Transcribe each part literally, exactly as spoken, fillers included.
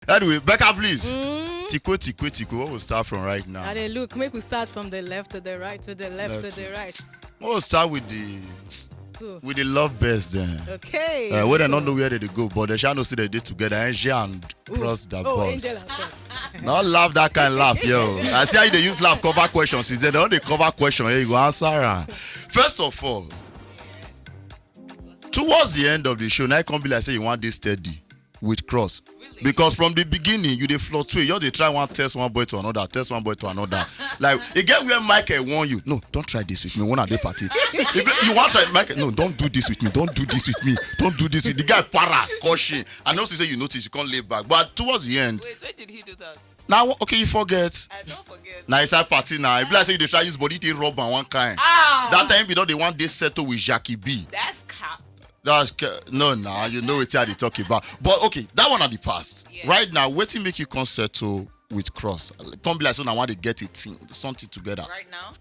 Anyway, Becca, please. Tikwe, tikwe, tikwe. What we'll start from right now? And then look, make we start from the left to the right, to the left, Left to the to- right. We'll start with the So, with the love birds then. okay. Uh, where they don't know where they go, but they shall know see they did together. Angel and Ooh. Cross the Oh, bus. Angel and Cross. Not laugh that kind laugh, yo. I see how they use laugh cover questions. Is they don't they cover question? Here you go answer. Am. First of all, towards the end of the show, now it can't be like say you want this steady with Cross. Because from the beginning, you they fluctuate. You they try one test one boy to another, test one boy to another. Like, you get where Michael warn you. No, don't try this with me. One at the party. If you want try Michael, no, don't do this with me. Don't do this with me. Don't do this with the guy. Para caution. I know she say you notice you can't lay back, but towards the end, Wait, when did he do that? Now, okay, you forget. I don't forget. Now it's a party now. If like say you dey try use body take rub and one kind. Ah! That time you know they want this settle with Jackie B. That's cap. That's ca- no, nah, you know what I talk about. But okay, that one at the past. Yeah. Right now, waiting make you come settle with Cross. Come be like so now want to get a thing, something together. Right now?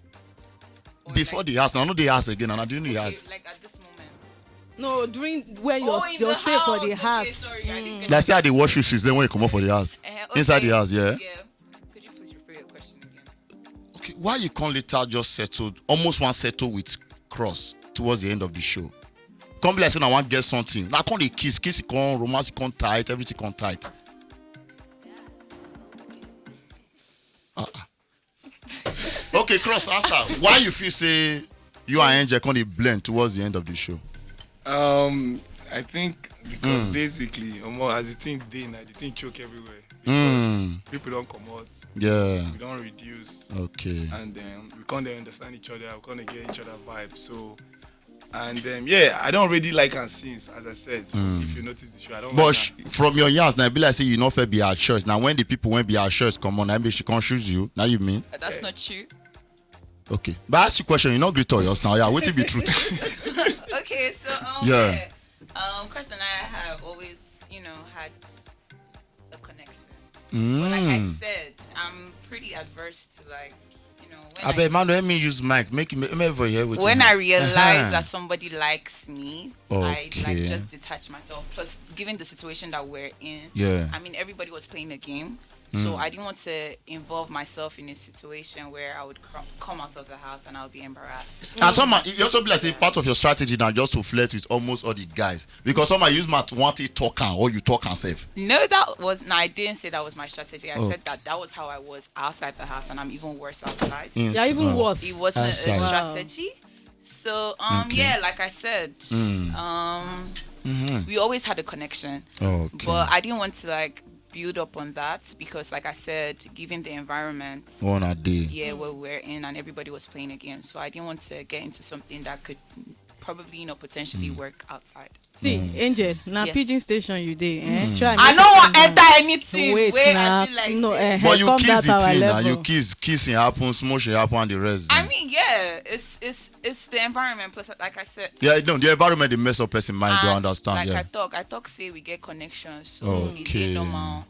Or Before like, the house, now no the house again, and I didn't the okay, house. Like at this moment. No, during when your Oh, in your the stay for the Okay, house. Sorry, I didn't get Like say I dey wash you since then when you come up for the house. Uh-huh, Inside okay. The house, yeah. Yeah. Could you please repeat your question again? Okay, why you can't later just settle almost one settle with Cross towards the end of the show? Come be like say I want get something. Now come the kiss, kiss it come, romance it come tight, everything come tight. Uh-uh. Okay, Cross, answer. Why you feel say you and Angel come dey blend towards the end of the show? Um, I think because Mm. basically, omo, as the thing dey now, the thing choke everywhere. Because Mm. People don't come out, Yeah. We don't reduce, Okay. And then we can't dey understand each other. We can't get each other vibe. So, and um, yeah, I don't really like her since, as I said. Mm. If you notice the show, I don't. But Like sh- her. From your yarns now, I be like say you not fair be her choice. Now when the people when be her choice come on, I mean she can't choose you. Now you mean? Uh, That's not true. Okay. But I ask you question, you not greet us now. Yeah, what it be truth? Okay, so um, Yeah. yeah. Um, Chris and I have always, you know, had a connection. But like I Mm. said, I'm pretty adverse to like, you know, when I bet man, let me use mic. Make me, make me hear what when you I have. realize Uh-huh. That somebody likes me, I like Okay. Just detach myself. Plus, given the situation that we're in, Yeah. I mean, everybody was playing a game. So Mm. I didn't want to involve myself in a situation where I would cr- come out of the house and I'll be embarrassed. And some man, you also be like say part of your strategy now just to flirt with almost all the guys because some man use man to want to talk and or you talk and self. No, that was no. I didn't say that was my strategy. I Oh. Said that that was how I was outside the house, and I'm even worse outside. Mm. Yeah, even Mm. worse. It wasn't Outside. a Wow. Strategy. So um Okay. Yeah, like I said, Mm. um Mm-hmm. we always had a connection, Okay. But I didn't want to like build up on that because, like I said, given the environment, One a day. Yeah, where we were in, and everybody was playing a game, so I didn't want to get into something that could probably, you know, potentially Mm. Work outside. See, Mm. Angel, now Yes. Pidgin Station you dey. Eh? Mm. Try I make know it I come enter down. Anything. Wait, Where nah, I feel like no, say- eh, But you come kiss that the our thing now. level. You kiss, kissing happens, motion happen, and the rest. I Then. Mean, yeah, it's it's it's the environment. Plus, like I said, Yeah, no, the environment they mess up person mind. Do and understand? Like Yeah. I talk, I talk. Say we get connections, so Okay. It's normal.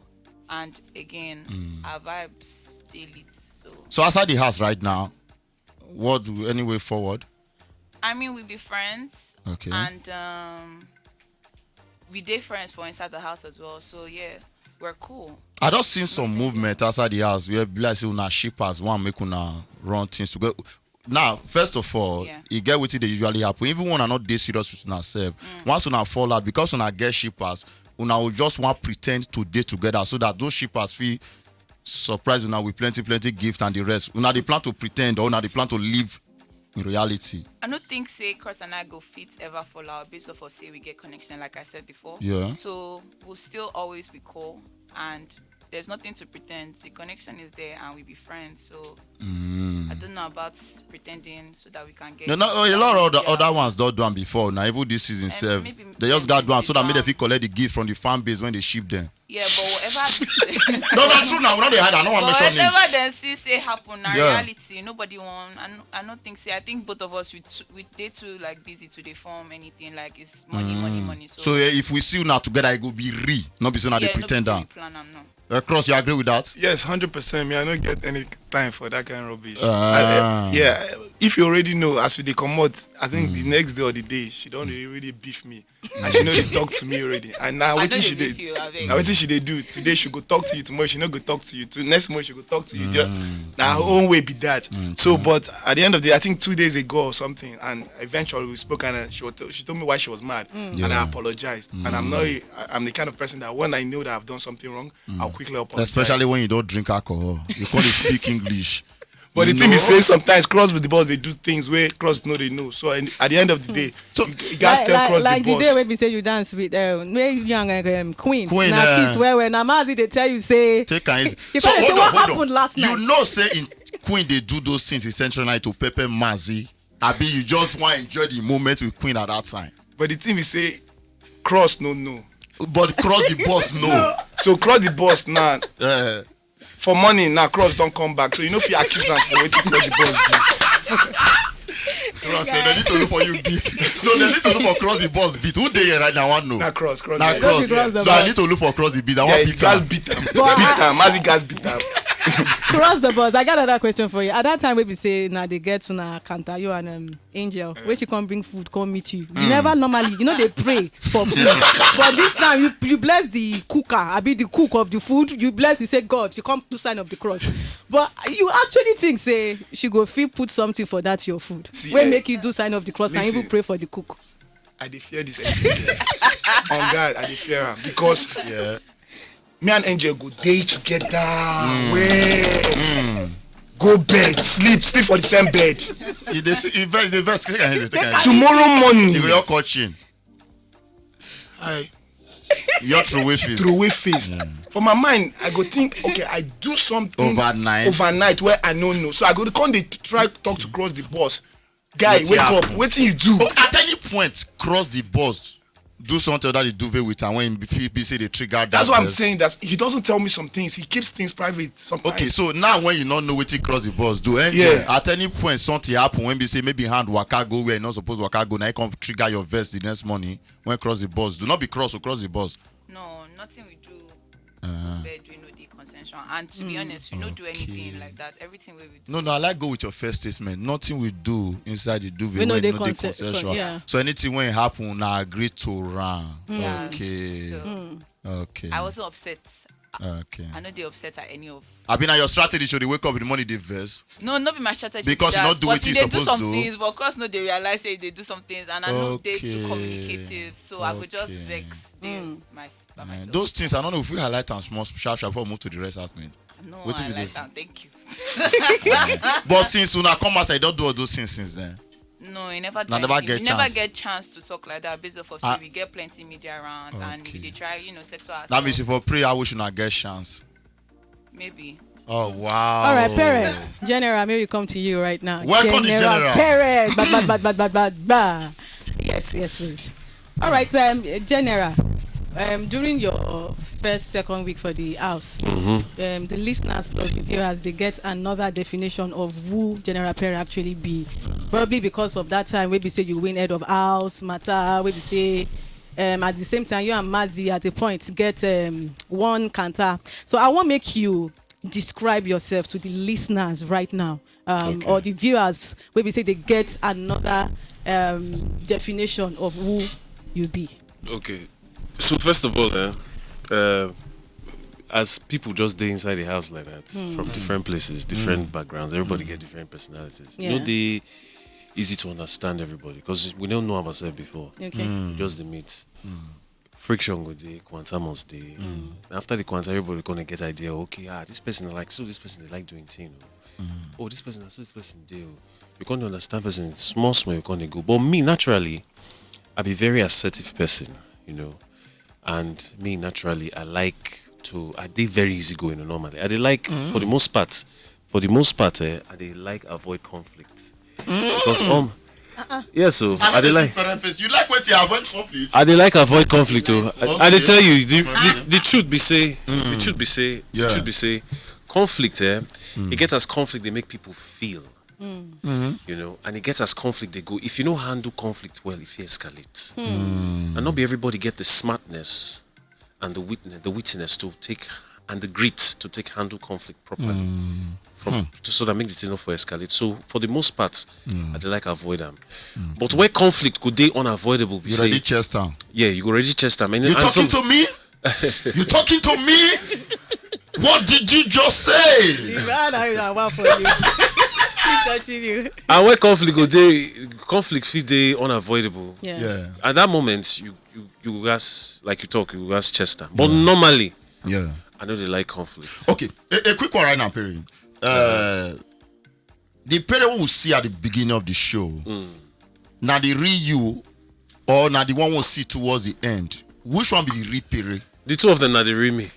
And again, Mm. Our vibes they lit. So So outside the house right now, what do any way forward? I mean, we be friends, Okay. And um, we dey friends for inside the house as well. So yeah, we're cool. I just seen some movement outside the house where be like say una shippers one make una run things together. Now, first of all, Yeah. You get wetin dey usually happen. Even when I not dey serious with una self, Mm. Once una fall out because una get shippers, una will just want pretend to dey together so that those shippers feel surprise una with plenty plenty gift and the rest. Una dey plan to pretend or una dey plan to live in reality. I don't think say Cross and I go fit ever fall out based off of say we get connection, like I said before. Yeah. So we'll still always be cool, and there's nothing to pretend. The connection is there, and we be friends. So Mm. I don't know about pretending so that we can get. You know, a lot of other, Yeah. Other ones don't do am before. Now, even this season And self, maybe- they just got maybe do am so that make they now. Fit collect the gift from the fan base when they ship them. Yeah, but whatever. No, that's true. Now, we not dey hide. I don't want to But mention whatever names. Then see say happen, na Yeah. Reality. Nobody want. I, no- I don't think say. I think both of us we t- we dey too like busy to dey form anything. Like it's money, money, Mm. money. So, So eh, if we see una together, it go be real. Not be so now yeah, they pretend no be down. Plan am, no. Uh, Cross, you agree with that? Yes, hundred percent. Me, I don't get any time for that kind of rubbish. Uh, I- I- yeah, if you already know, as we dey comot, I think the Mm. Next day or the day, she don't really, really beef me, and she know they talk to me already. And now I what don't she dey dey, beef you, abeg. Now what she dey do? Today she go talk to you, tomorrow she no go talk to you, to next morning she go talk to you. Mm. Now her own way be that. Mm. So, but at the end of the day, I think two days ago or something, and eventually we spoke, and uh, she, was, she told me why she was mad, and I apologized. And I'm not, I- I'm the kind of person that when I know that I've done something wrong, I'll quickly apologize. Especially when you don't drink alcohol, you call it speak English. But the thing is, say sometimes cross with the boss they do things where cross no they know. So, and at the end of the day, so you, you guys like, tell like, cross like the the boss. Day wey be say you dance with uh, wey you and uh, um, Queen. Queen, Na uh, kiss well well. Na Mazi dey tell you say. Take am easy. You So probably say hold what on, hold happened on. Last You night. Know, say in Queen they do those things in Central Night to pepper Mazi. Abi you just want to enjoy the moment with Queen at that time. But the thing we say, cross no no. But cross the boss no. So cross the boss now. Uh, For morning now, cross don't come back. So you know if you accuse am for wetin cross the boss do. Cross, eh, they need to look for you beat. No, they need to look for cross the boss beat. Who dey here right now? I want know. Na cross, cross. Na Yeah. cross. Cross the So I boss. Need to look for cross the beat. I Yeah, want you beat guys am. Beat am. But Beat I- am. Mazi guys beat am. Cross the boss. I got another question for you. At that time wey be say na they get to na Kanta, you and um, Angel. When she come bring food, come meet you. You never normally, you know, they pray for food. But this time you you bless the cooker. I be the cook of the food. You bless. You say God. You come do sign of the cross. But you actually think say she go fit put something for that your food. See, Wey eh, make you do sign of the cross and listen. Even pray for the cook. I dey fear this. On God, I dey fear am because Yeah. Me and Angel go day together. Well, go bed, sleep, sleep for the same bed. You dey see, you vex, you vex. Take am easy, take am easy. Tomorrow morning, You go your coaching. I Your throwaway face. Throw away face. For my mind, I go think, okay, I do something Overnight. Overnight where I no know. So I go come dey try talk to cross the boss. Guy, Wetin wake happen? Up. Wetin you do? Oh, at any point, cross the boss. Do something that the duvet with, and when he be say they trigger that. That's what I'm verse. Saying. That he doesn't tell me some things. He keeps things private sometimes. Okay, so now when you not know wetin cross the boss do, eh? Yeah. At any point, something happen when we say maybe hand waka go where you not supposed waka go, now you come trigger your verse the next morning when cross the boss do. Not be cross or cross the boss. No, nothing we do. Bed we no dey consensual, and to be honest, we no do anything like that. Everything wey we do. No, no, I like go with your first statement. Nothing we do inside the duvet We no when dey no dey conse- consensual. Yeah. So anything when happen, I agree to run. Yeah, Okay. so Okay. I wasn't upset. Okay. I no dey upset at any of. I been at your strategy should they wake up in the morning, they verse. No, no be my strategy. Because be you that. Not do But wetin you you dey do suppose some do. Things, but cross no dey realize say they do some things, and I no dey too Okay. Communicative, so I go just Okay. vex dey my by Eh, myself. Those things, I don't know if we highlight and small sharp sharp before we move to the rest statement. No, Wetin I be like this? Am. Thank you. But since una come outside, don't do all those things since then. No, you never do Na never anything. get You never chance. Get chance to talk like that based off of Ah. Say we get plenty media around and we Okay. dey try, you know, settle ourselves. That means if for prayer, I wish una get chance. Maybe. Oh wow. All right, Perez. General, may we come to you right now. Welcome, the general. Perez. Ba, ba, ba, ba, ba, ba, ba. Yes, yes, please. All right, um, General. Um, during your first, second week for the house, um, the listeners plus the viewers they get another definition of who General Perez actually be. Probably because of that time, maybe say you win head of house matter, maybe say um, at the same time you and Mazi at a point get um, one canter. So I want make you describe yourself to the listeners right now, um, Okay. Or the viewers, where we say they get another um, definition of who you be. Okay. So first of all, eh, uh, as people just dey inside the house like that, from different places, different backgrounds, everybody get different personalities. You Yeah. know, they easy to understand everybody because we don't know ourselves before. Okay. We just the meet. Friction go dey, quanta must dey. After the quanta, everybody gonna get idea. Okay, ah, this person I like, so this person they like doing thing. Oh, oh, this person, so this person dey. Oh. You can't understand person small, small. You can't go. But me naturally, I be very assertive person, you know, and me naturally, I like to. I dey very easygoing normally. I dey like for the most part. For the most part, eh, I dey like avoid conflict because um, yeah, so I dey like. You like when you avoid conflict. I dey like avoid conflict. Oh, I, I dey Okay. Tell you the, the, the truth be say the truth be say Yeah. the truth be say conflict. Eh, it get as conflict they make people feel. You know, and it get as conflict they go. If you know handle conflict well, if you escalate, and not be everybody get the smartness and the witness, the wittiness to take and the grit to take handle conflict properly. From to, so that make the thing not for escalate. So for the most part, I dey like avoid them. But where conflict could they unavoidable, be You say, already chest down. Yeah, you already chest them. And, You and talking some- to me? You talking to me? What did you just say? If I don't have one for you. Please continue. And when conflict go dey, conflict fit dey unavoidable. Yeah. Yeah, At that moment, you you you gas like you talk, you gas Chester. But normally, yeah. I know they like conflict. Okay, a, a quick one right now, Perry. Uh, the Perry we see at the beginning of the show, now the real you, or now the one we see towards the end. Which one be the real Perry? The two of them are the real me.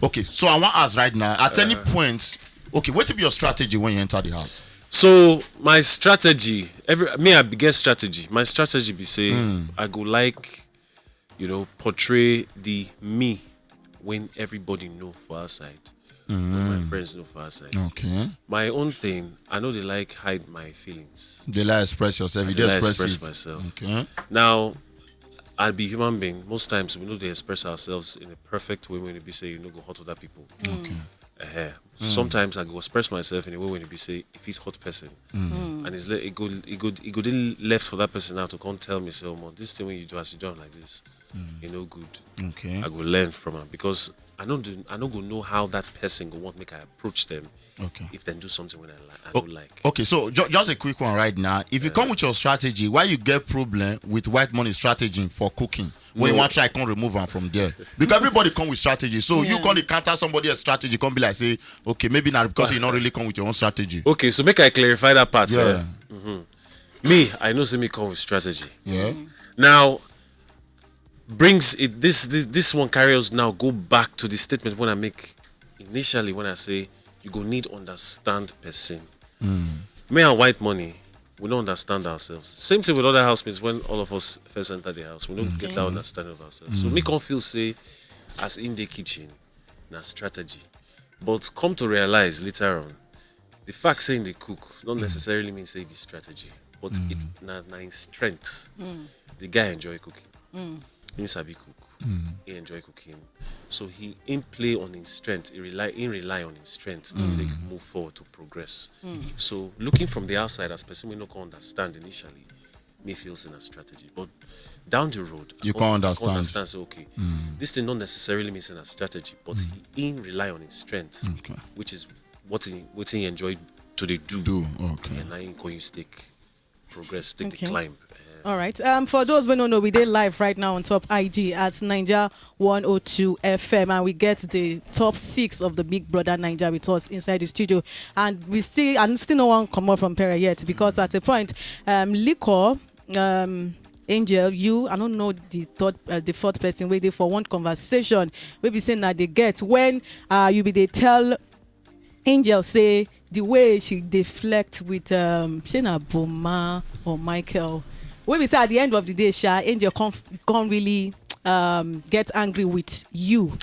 Okay, so I want to ask right now. At any point, okay, what be your strategy when you enter the house? So my strategy, every me I be get strategy. My strategy be say I go like, you know, portray the me when everybody know for outside, when my friends know for outside. Okay, My own thing, I know they like hide my feelings. They like express yourself. You They just like express, express it. myself. Okay. Now, I be human being. Most times we know they express ourselves in a perfect way when we be say you know go hurt other people. Okay. Uh-huh. Sometimes I go express myself in a way when it be say if it's hurt person, and it's le- it go it go it go dey left for that person now to come tell me say, "Oh, man, this thing when you do as you do am like this, you know good." Okay. I go learn from am because I no do I no go know how that person go want make I approach them Okay. if they do something when I like I Oh, don't like. Okay, so ju- just a quick one right now. If you come with your strategy, why you get problem with white money strategy for cooking? When you No. want try come remove am from there, because everybody come with strategy. So you Yeah. come dey counter somebody else's strategy, come be like say, okay, maybe not because you not really come with your own strategy. Okay, so make I clarify that part. Yeah. Eh? Me, I know say me come with strategy. Yeah. Now, brings it this this this one carry us now go back to the statement when I make initially when I say you go need understand person. Me and white money, we don't understand ourselves. Same thing with other housemates when all of us first enter the house, we don't get that understanding of ourselves. So me can feel say as in the kitchen, na strategy. But come to realize later on, the fact saying they cook not necessarily mean say it be strategy, but it na na in strength. The guy enjoy cooking. He sabi cook. He enjoy cooking. So he in play on his strength. He rely he rely on his strength to take move forward to progress. So looking from the outside as person we no can understand initially, me feels in a strategy. But down the road, I You can- can I understand. understand. So okay, this thing not necessarily means in a strategy, but he in rely on his strength, Okay. which is what he what he enjoyed to the do. Do okay. And now you can use take progress, take the Okay. climb. All right. Um, for those who don't know, we dey live right now on top I G at Niger one oh two F M, and we get the top six of the Big Brother Niger with us inside the studio, and we still and still no one come out from Pera yet because at a point, um, Liquor, um, Angel, you I don't know the third, uh, the fourth person waiting for one conversation. Maybe saying that they get when uh you be they tell Angel say the way she deflect with um Shana Boma or Michael. We be say at the end of the day, Sha Angel can't can't really um get angry with you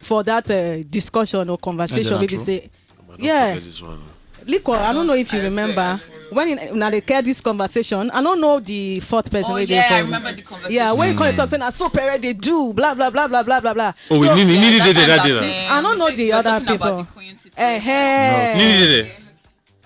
for that uh, discussion or conversation. Angel, Maybe true. say I don't yeah. Forget this one. Liquor, I don't know if you remember when in, now they care this conversation. I don't know the fourth person. Oh, Wey dey yeah, I for- remember the conversation. Yeah, when you come talk, say na so parent they do, blah blah blah blah blah blah blah. Oh, we So- need need That did time that that, did. eh, I don't know we the were other talking about people. The queen situation. Eh, Need did.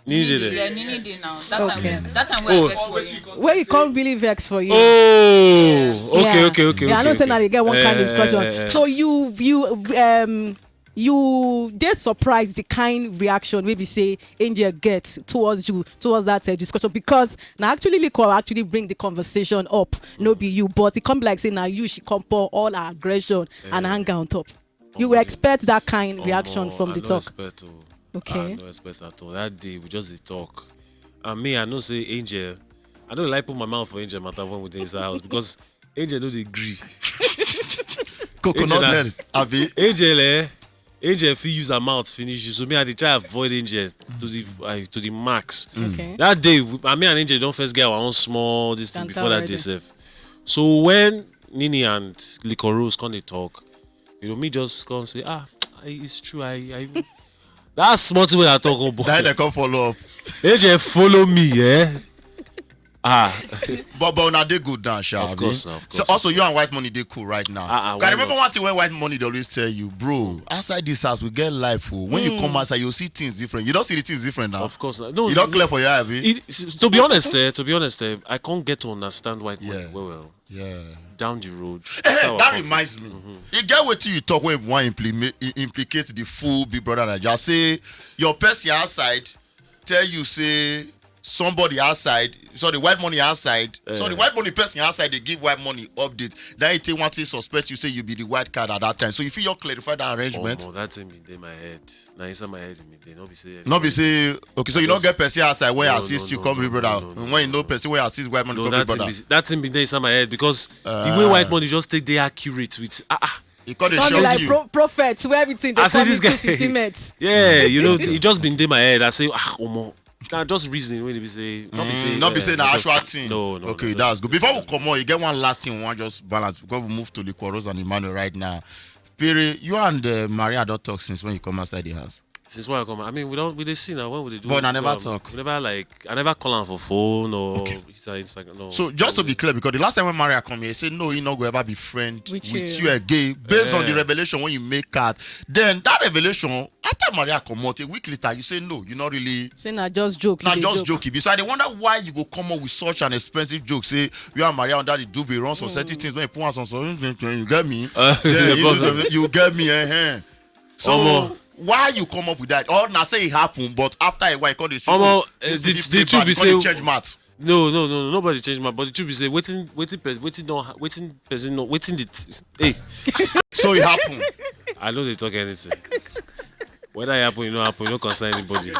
Need did. Yeah, Nini did now. That Okay. time, that time Oh. we vex for you. Where you come really vex for you. Oh, okay, Yeah. okay, okay. Yeah, I okay, know say okay. now they get one kind of Eh, discussion. eh, eh. So you you um you dey surprised the kind reaction maybe say Angel get towards you towards that uh, discussion because now actually Liquor actually bring the conversation up, no be you, but it come be like say now you she come pour all her aggression and anger on top. You will expect that kind reaction Omo, from I the no talk. Expect, oh. Okay. I no expect at all. That day we just dey talk. And me, I know say Angel. I don't like put my mouth for Angel matter when we dey inside house because Angel no dey gree. Coconut Angel, head, Abi. Angel, eh? Angel fit use her mouth finish you. So me, I dey try avoid Angel to the uh, to the max. Okay. That day, we- I mean, and Angel don't first get our own small this thing Tanta before that already. day sef. So when Nini and Liquor Rose come dey talk, you know, me just come say, ah, it's true. I, I that small thing wey I talk, oh boy. That they come follow up. Angel follow me, eh? Ah, But but una dey good now, Sha. Of Abi? course, of So course, also of you and White Money dey cool right now. Ah, ah, Can I why remember not? One thing when White Money dey always tell you, bro. Outside this house we get life. Oh. When you come outside, you see things different. You don't see the things different now. Of course, no. You don't clear for your eye, Abi? It, s- to be honest, eh, to be honest, eh, I can't get to understand white money Yeah. well, well. Yeah. Down the road. Eh, After our that conference. Reminds me. E get wetin you talk when you wan implement, i- implicate the full Big Brother Naija. Say your person outside tell you say somebody outside, sorry, white money outside, sorry, white money person outside dey give white money update. That e take one thing suspect you say you be the white card at that time. So if you just clarify that arrangement. Omo, that thing be dey my head. Na inside my head e be dey. No be say. No be say, okay, so you no Just- get person outside wey No, assist no, you no, come no, Big Brother no, no, when you know person wey assist white money No, come that Big thing, Brother. Be, that thing be dey inside my head because the way white money just take dey accurate with ah ah. E come dey Come be shock like you. Pro- prophets where everything dey I say come this into guy. Fulfillment. Yeah, you know, it just been dey my head. I say ah omo, na just reasoning wey dey be say. No be say. Mm, no be eh, say na no, actual thing. No, no. Okay, no, no. That's good. Before we comot, you get one last thing we wan just balance because we move to Likworos and Emmanuel right now. Pere, you and uh, Maria don talk since when you come outside the house. Since when I come, I mean, we don't we dey see now when we dey do. But I never um, talk. We never like I never call am for phone or Okay. Insta- Instagram. No. So just to be clear, because the last time when Maria come here, he say no, he no go ever be friend With with, you. you again. Based on the Eh. Revelation when you make out, then that Revelation after Maria comot a week later, you say no, you not really. Say na just joke. Na you dey just joke. Joke. Be so I dey wonder why you go come up with such an expensive joke. Say you and Maria under the duvet run some certain things when you put on some some you get me. Uh, Then the you, problem. Know, you get me. Eh. So Omo. Why you come up with that? Or na say it happen, but after a while, you come dey say, Omo, "Oh, eh, this the- this the dey truth bad," be you come dey say- change mouth. No, no, no, no. Nobody change mouth. But the truth be say, wetin wetin person wetin don ha- wetin person no wetin the t- hey. So it happen. I no dey talk anything. Whether it happen, e no happen, e no concern anybody.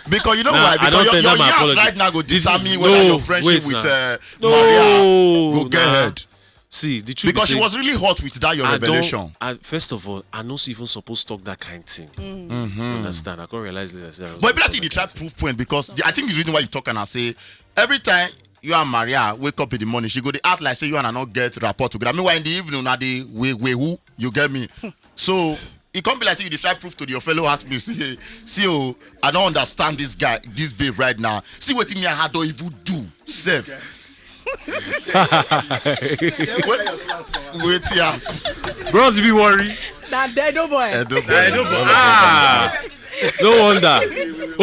Because you know Nah, why? I Because don't your, tender your my yarns apology. Right now go This is- determine whether no, your friendship wait with now. Uh, No, Maria go get nah. Head. See, the truth Because be she say, Was really hot with that your I revelation. Don't, I, first of all, I no even suppose talk that kind thing. Mm-hmm. You understand? I can't realize later. Say I no But if suppose you talk dey try that kind prove point, because the, I think the reason why you talk and I say every time you and Maria wake up in the morning, she go dey act like say you and I no get rapport together. Meanwhile, in the evening, una dey wey wey who you get me. So it can't be like say you dey try prove to your fellow housemates, see, see, oh, I don't understand this guy, this babe right now. See what me I had don't even do, sef. Wait, wait here. Bros, be worry. Na dead, oh boy. Edo boy. Ah, no wonder.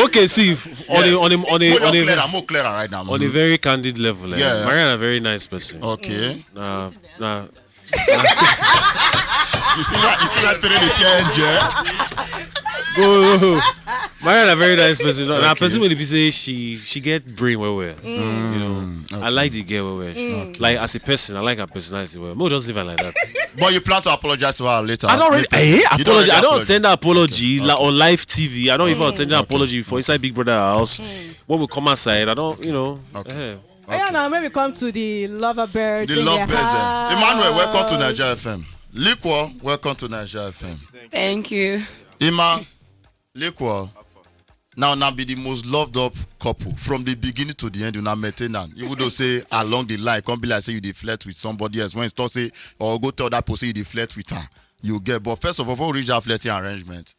Okay, see, f- on a on a on a More on a, clearer, more clearer right now. On a very candid level, eh, Yeah. Maria na very nice person. Okay. Nah, nah. You see what you see that through the P N G? Go. Maria na very nice person. Na Okay. Person wey be say she she get brain well well. You know, I like the girl well well. Like as a person, I like her personality well. Mo just leave her like that. But you plan to apologize to her later. I don't really. Maybe. Hey, You don't apology. already I don't apologize. Tender apology Okay, la- okay. On live T V. I don't even tender apology for inside Big Brother house. When we come outside, I don't. You know. Okay. Eh. Oh, yeah, now when we come to the lover birds. The in love the person. Emmanuel, welcome to house. Naija F M. Likwo, welcome to Naija F M. Thank you. Ima, Likwo, now now be the most loved up couple from the beginning to the end. You now maintain am. Even though say along the line, come be like say you dey flirt with somebody else. When it's talk say or go tell that person you dey flirt with her, you get. But first of all, before we reach that flirting arrangement,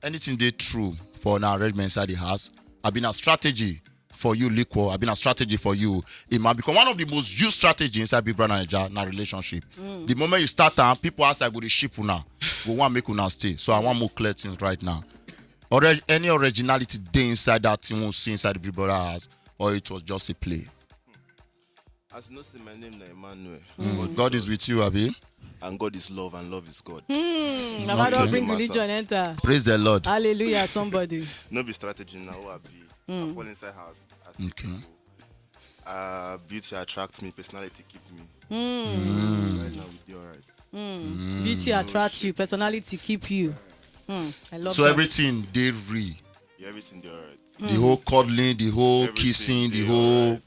anything dey true for an arrangement inside the house? I been a strategy for you, Likwo. I been a strategy for you. It might become one of the most used strategy inside Big Brother Naija na relationship. The moment you start am, people outside go dey ship una, go wan make una stay. So I wan more clear things right now. Already, any originality dey inside that thing we see inside the Big Brother house, or it was just a play. As you know, say my name na Emmanuel. Mm, God is with you, Abi. And God is love, and love is God. Hmm, Baba don Okay. bring religion enter. Praise the Lord. Hallelujah, somebody. No be strategy now. Who I be? I fall inside house. I see Okay. People. Uh, beauty attracts me. Personality keep me. Right now we dey alright. Hmm. Beauty attracts you, personality keep you. Hmm. I love So that. Everything dey real. Yeah, everything dey alright. The whole cuddling, the whole Everything kissing, the dey whole. Alright.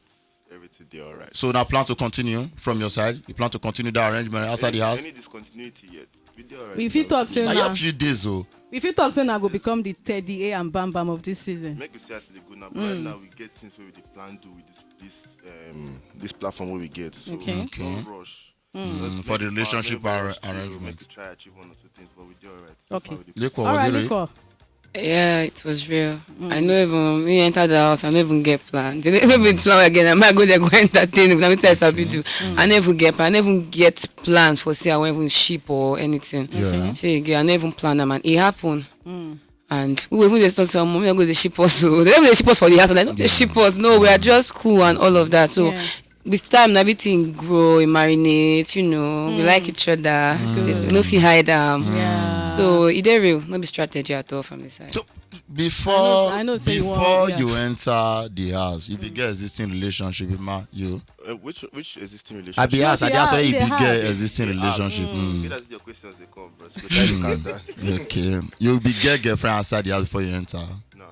Everything dey alright. So now plan to continue from your side. You plan to continue that arrangement outside the house. Any discontinuity yet? We dey alright. If you talk say Na na, a few days, oh. if you talk say na go become the Teddy A and Bam Bam of this season. Make we see as e dey go now. But right now we get things wey we dey plan do with this this um this platform wey we get. So Okay. Okay. No rush. Mm, for the relationship ar- arrangement. Try achieve one or two things, but we dey alright. Okay. Likwo, All was right, it real? Likwo. Yeah, it was real. I know even me enter the house, I no even get plan. You know, if we plan again, I might go there go entertain. If na wetin I sabi do, I no even get plan. I no even get plans for say I wan even ship or anything. Yeah. So again, I no even plan am, and it happen. And we even dey talk say, "Mommy, no go dey ship us." So they no dey ship us for the house. Like, no, dey ship us. No, we are just cool and all of that. So Yeah. with time, everything grow, e marinate, you know, we like each other. We no fit hide am. Yeah. So e dey real, no be strategy at all from the side. So before, I know, I know say you before want, yeah, you enter the house, you be get existing relationship with man, you. Uh, which, which existing relationship? I be ask, I dey ask why you be get existing relationship. Mm. That's your questions they come, bro. So we try to calm down. Okay. You be get girlfriend outside the house before you enter. No.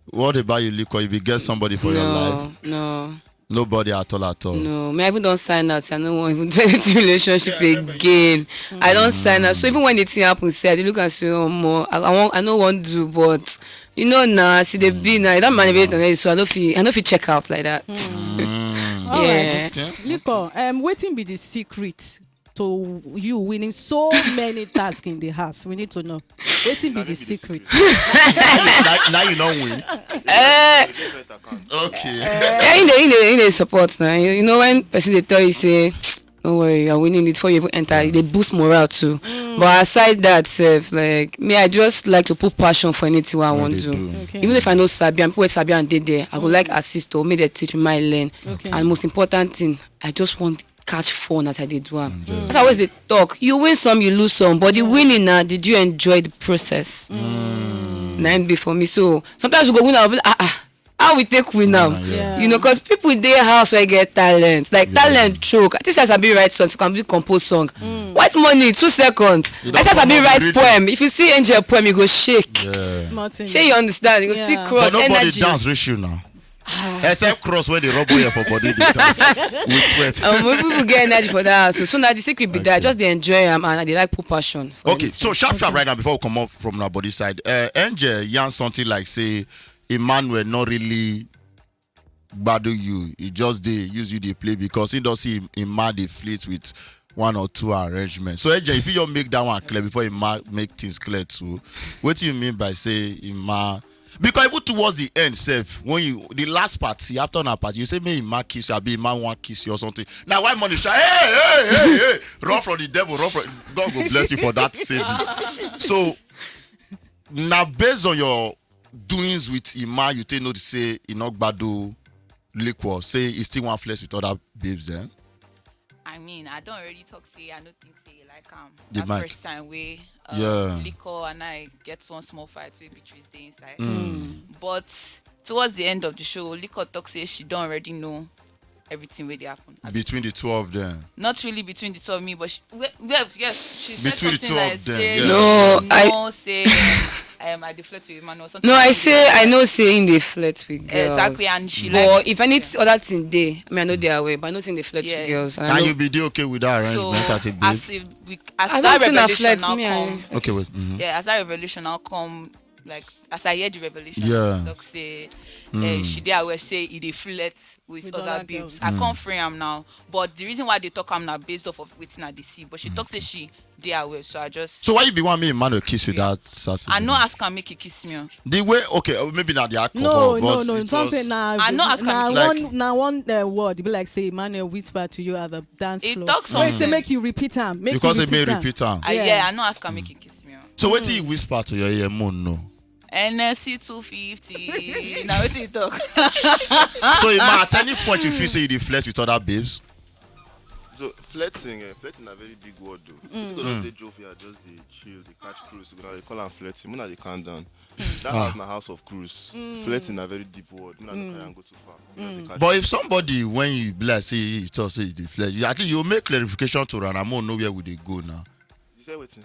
What about you, Liko? You be get somebody for your life? No, no. Nobody at all, at all. No, me I even don sign out. I no wan even do anything relationship again. I don sign out. So even when the thing happen, say I dey look and say, oh, more, I, I wan, I no wan do, but you know now, as e dey be now, that man be done, so I no fit, I no fit check out like that. All right. Yeah. Okay. Liko, um, wetin be the secret to you winning so many tasks in the house? We need to know. Wetin be the secret? Now, now you no win. Eh. Okay. Eh, in the, in the, in the support now. You, you know when person dey tell you say, "Don't worry, you're winning it," before you even enter, e dey boost morale too. But aside that, sef, like me, I just like to put passion for anything I want to do. Okay. Even if I no sabi, and people wey sabi and dey there, I go like assist or make dem teach me, my learn. Okay. And most important thing, I just want catch fun as I dey do am. As I always dey talk, you win some, you lose some, but the winning na, did you enjoy the process? Na im be for me. So sometimes we go win, I'll be like, ah, ah, how we take win am? Yeah. You know, because people dey house wey get talent, like talent choke. I think say I sabi write song, so I can be compose song. White money, two seconds. I think say I sabi write poem. If you see Angel poem, you go shake. Yeah. Small thing. Shey you understand? You go see cross energy. But nobody dance reach you now. Except cross wey dey rub oil for body, dey dance with sweat. Um, when people get energy for that house, so, so now the secret be that I just dey enjoy am and I dey like put passion for anything. Okay, so sharp sharp right now before we come off from our body side, uh, Angel yarn something like say Emmanuel not really gbadu you, he just dey use you dey play because he don see him, him man dey flirt with one or two arrangements. So Angel, if you just make that one clear before he ma make things clear too, what do you mean by say him man? Because even towards the end sef, when you, the last party, after una party, you say, "May him man kiss you," abi him man wan kiss you or something. Now why money shy? Hey, hey, hey, hey! Run from the devil, run from, God go bless you for that saving. So now based on your doings with him man, you take notice say he not gbadu Liquor, say he still wan flex with other babes then? I mean, I don already talk say I no think say he like am. That first time wey, uh, Liquor and I get one small fight wey Beatrice dey inside. But towards the end of the show, Liquor talk say she don already know everything wey dey happen. Between the two of them? Not really between the two of me, but she, well, well, yes, she said something like say, yeah. No, I know say, um, I dey flirt with Emmanuel or something. No, I say I know say him dey flirt with girls. Exactly, and she like. But if any other thing dey, I mean, I no dey aware, but I know say him dey flirt with girls. And you be dey okay with that arrangement as a babe? So as a, we, as that revelation now come, okay, wait. Yeah, as that revelation now come, like, as I hear the revelation, yeah, talk say, eh, she dey aware say he dey flirt with other babes. I can't free am now. But the reason why they talk am now based off of wetin I dey see. But she talk say she dey aware, so I just. So why you be want me Emmanuel kiss you that Saturday? I no ask am make he kiss me. The way, okay, uh, maybe not the alcohol. No, but no, no. Something now. I no ask am. Like, one, now one uh, word. Be like say Emmanuel whisper to you at the dance floor. He talk something. Say make you repeat am. Make because he may repeat am. Yeah, I no ask am make he kiss me. So what do you whisper to your ear, Moon? No. N S C two fifty. Now wetin you talk? So, Emma, at any point you feel say you dey flirt with other babes? So flirting, eh, flirting na very big word though. This girl just dey jovial, just dey chill, dey catch cruise. Una dey call am flirting. Una dey calm down. That house na house of cruise. Flirting na very deep word. Una no carry am go too far. Una dey catch. But if somebody, when you be like say you talk say you dey flirt, you, I think you make clarification to Ranamo know where we dey go now. You say wetin?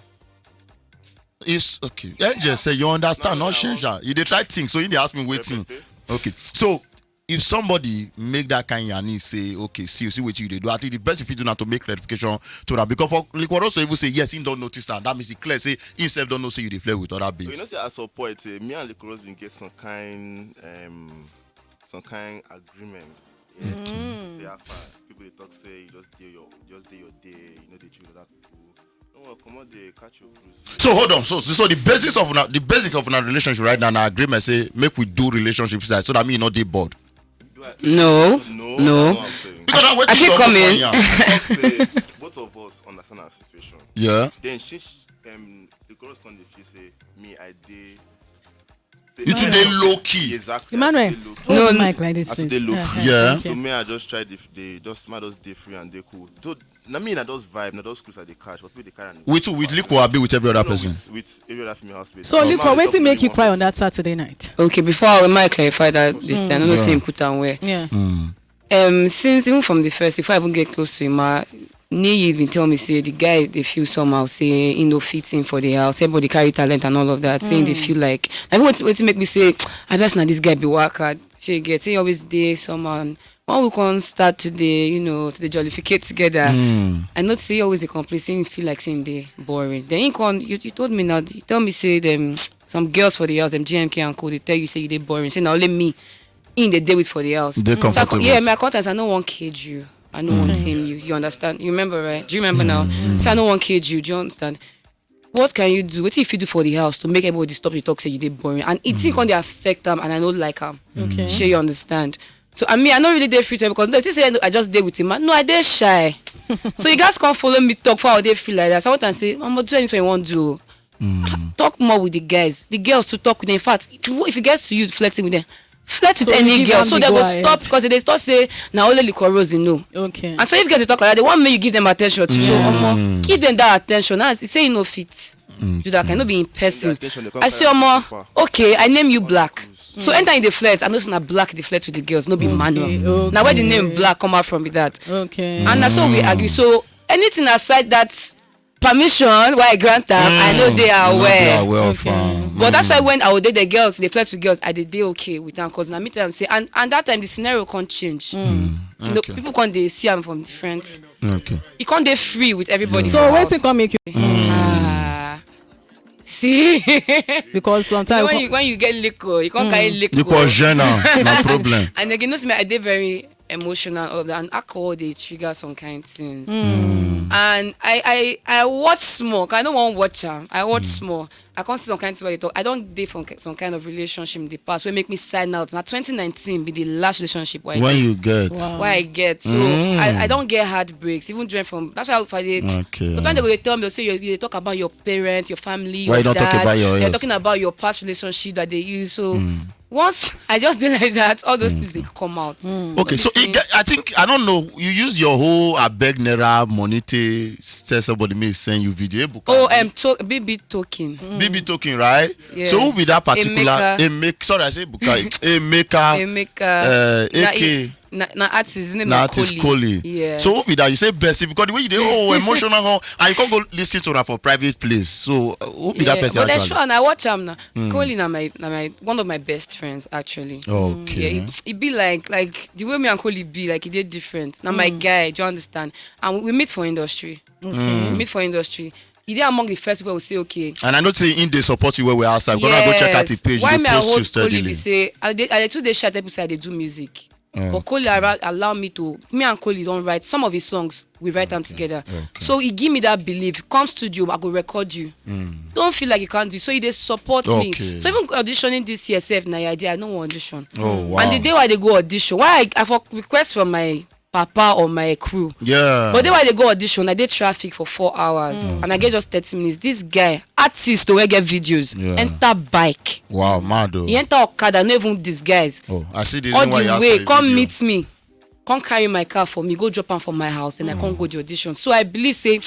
It's okay. Angel say you understand, not change that. You dey try think, so you dey ask me wetin. Okay. So if somebody make that kind yarn, he say, okay, see, you see what you dey do. I think the best if you do not to make clarification to that because for Liquor also even say yes, he don't notice that. That means he clear say he himself don't know say you dey flirt with other babes. So you know say at some point, eh, me and Liquor been get some kind, um, some kind agreement. Yeah. Say how far people dey talk say you just dey your, just dey your day, you know, dey chill with other people. No, come on, dey catch your cruise. So hold on. So, so the basis of una, the basic of una relationship right now na agreement say make we do relationship side so that me no dey bored. No, no. Because I fit come in. Talk say both of us understand our situation. Yeah. Then she, um, the girls come dey feel say me I dey You too dey low key. Exactly. Emmanuel, I too dey low key. hold No, the no. Mic like this, I too please. dey low Yeah, key. Yeah. okay. So me, I just try the, the just man just dey free and dey cool. Though, I mean, I just vibe, I just cruise, I dey catch, but we dey carry am. With who? With Liquor, abi with every other person? With, with every other female housemates. So, Liquor, wetin make you cry on that Saturday night? Okay, before I make clarify that this thing, I don't know say him put am where. Yeah. Um, since even from the first, before I even get close to him, uh, Niyi been tell me say the guy dey feel somehow, say he no fit in for the house. Everybody carry talent and all of that. Saying they feel like, I mean, what, what make me say, I best now this guy be work hard. She get say he always dey somehow. When we can start today, you know, to the jollificate together. I notice he always dey complain, saying he feel like saying they boring. Then he con, you, you told me now, you tell me say them some girls for the house, them G M K and co, they tell you say you dey boring. Say na only me in the day with for the house. Dey So I co- comfortable. yeah, my contacts, I no wan cage you. I no wan tame you. You understand? You remember, right? Do you remember now? So I no wan cage you. Do you understand? What can you do? What if you do for the house to make everybody stop to talk say you dey boring? And it thing come dey affect am, and I no like am. Okay. Shey you understand? So I mean, I no really dey free to because no, if you say I just dey with him, man, no, I dey shy. So you guys come follow me talk for how they feel like that. So I want to say, I'm gonna do anything you want to do. Talk more with the guys. The girls to talk with them. In fact, if you, if you get to you flirting with them, flirt with So you any give girl. am So the they go go ahead. Stop because they start say now only Liquor Rose you know. Okay. And so if girls dey talk like that, they want me you give them attention to. So omo, give them that attention. Now I say you no fit do that kind, no be in person. Attention, they come I say carry omo, far. Okay, I name you Black. So anytime they flirt, I know say na Black they flirt with the girls, no be manual. Okay. Now where the name Black come out from be that. Okay. And that's what we agree. So anything aside that permission where I grant am, I know they are You know aware. They are well Okay. fam. But that's why when I would date the girls, they flirt with girls, I did they okay with them because now me tell them say and, and that time the scenario can't change. You know, Okay. People can't they see them from different. Okay. You can't they free with everybody. So for where house. thing come make you? Ah, see, Because sometimes when you when you get liquor, you can't carry liquor. Liquor, Jenna, no problem. And again, no, I did very emotional, all of that, and alcohol they trigger some kind things. And I I I watch small. 'Cause I don't want watch am. I watch small. I can't see some kind of things where they talk. I don't date from ki- some kind of relationship in the past where make me sign out. Now twenty nineteen be the last relationship where I When did- you get. Wow. where I get. So I, I don't get heartbreaks. Even during from that's why I did. Okay. Sometimes they go they tell me they say you, you talk about your parents, your family, Why your you don't talk dad. About your They're ex? Talking about your past relationship that they use. So once I just did like that, all those things they come out. Okay, so it, get- I think I don't know. You use your whole abeg naira money to tell somebody may send you video. Ebuka. Oh, um, to, B B token. B B token, right? Yeah. So who be that particular? Emeka. Emeka. Sorry, I say Buka. Emeka. Emeka. Uh, na, A K. na, na artist, his name Na na artist Koli. Koli. Yes. So who be that? You say Bessie because the way you dey oh emotional, huh? And you can't go listen to her for private place. So uh, who be Yeah, that person but then actually? Sure, and I watch him now. Koli na my na my one of my best friends actually. Okay. Yeah, it, it be like like the way me and Koli be like it dey different. Now my guy, do you understand? And we, we meet for industry. We meet for industry. He dey among the first people who say okay. And I know say in they support you where we outside. Gonna go check out the Yes. page. Why They me I post you hold Koli steadily. Be say I dey I dey too dey shy tell people say I dey do music. But Koli allow, allow me to me and Koli don't write some of his songs. We write them together. So he give me that belief. Come studio, I go record you. Don't feel like you can't do it. So he dey support me. Okay. So even auditioning this year, self na idea. I no wan audition. Oh wow. And the day why they go audition, why I, I for request from my papa or my crew. Yeah. But the day why they go audition, I did traffic for four hours and I get just thirty minutes. This guy, artist to get videos, Yeah. Enter bike. Wow, mad oh. He enter Okada, no even disguise. Oh, I see the All reason why you the asked way, for a come video. Meet me, come carry my car for me, go drop am for my house, and I can't go the audition. So I believe say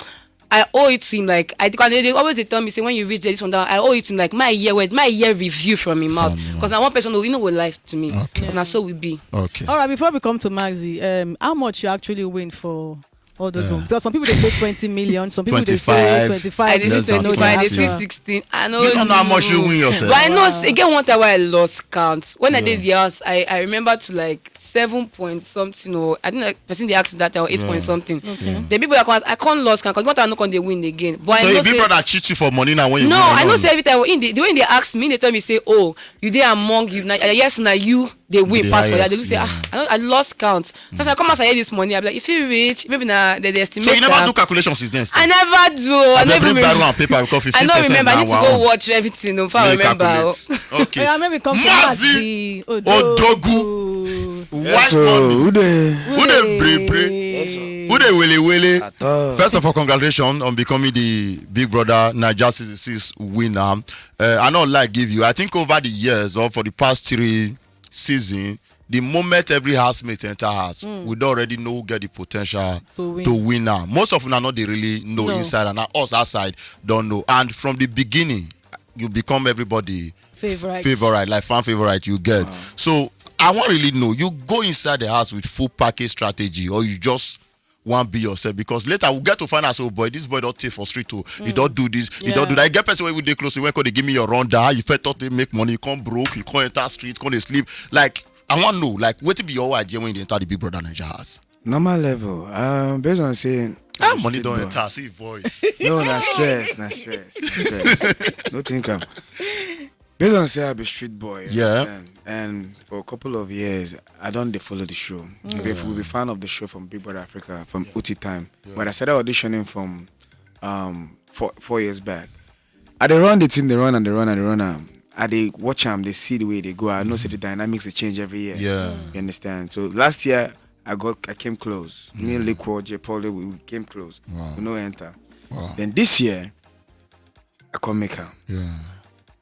I owe it to him. Like I, they always they tell me say when you reach there, this one down, I owe it to him. Like my year word, my year review from him mouth. Because now one person will you know will life to me. Okay. And that's so we be. Okay. All right, before we come to Maxi, um, how much you actually win for all those ones? Because some people they say twenty million, some people they say Twenty-five. Twenty-five. I did Less say than twenty-five, I did twenty. say sixteen. I know. You don't know how much you win yourself. But I know again one time I lost count. When I did the house, I, I remember to like seven point something or I didn't like person they asked me that time or eight point something. The people that come, I can't lost count. 'Cause one time I no come they win again. But So I know your big say, brother cheat you for money now when you no, win I know alone? Say every time in the, the way they ask me, they tell me say, oh, you there among you. Now, yes, now you they win The pass for that. They highest, will say, yeah. ah, I, don't- I lost count. That's why I come as I hear this money. I'm like, if you reach, maybe now they, they estimate. So you never That. Do calculations since then. I never do. I And they never bring remember. barrel and paper because I fifteen don't percent remember. I now need to wow. Go watch everything. If I Make remember. calculate. Okay. Yeah, maybe come to Mazi Maxi Odogwu. White So money. who dey Who dey bray bray? Who Hey, Willy Willy. At all. First of all, congratulations on becoming the Big Brother Naija Season six winner. Uh, I not like give you. I think over the years or for the past three season, the moment every housemate enter house, we don't already know who get the potential To win. to win now. Most of them are not they really know No. inside and us outside don't know. And from the beginning, you become everybody Favorite. favorite, like fan favorite you get. So I want really know, you go inside the house with full package strategy, or you just want be yourself? Because later we'll get to find out, oh boy, this boy don't take for street too. He don't do this, he don't do that. You get person where we dey close, when they give me your rundown, how you felt thought they make money, you come broke, you come enter street, come dey sleep. Like, I want know, like, what be your idea when you enter the Big Brother Naija house? Normal level. Um, based on saying. Ah, money don't enter, see voice. No, na stress, na stress, stress. No think am. Based on say I be street boy. You Yeah. Understand? And for a couple of years, I don't dey follow the show. We be fan of the show from Big Brother Africa from Uti time. But I started auditioning from um four, four years back. I dey run the thing, they run and they run and they run am. I dey watch am, they see the way they go. I know say the dynamics they change every year. Yeah. You understand? So last year, I got, I came close. Me and Liquor, J Paul, we, we came close. Wow. We no enter. Wow. Then this year, I come make am. Yeah.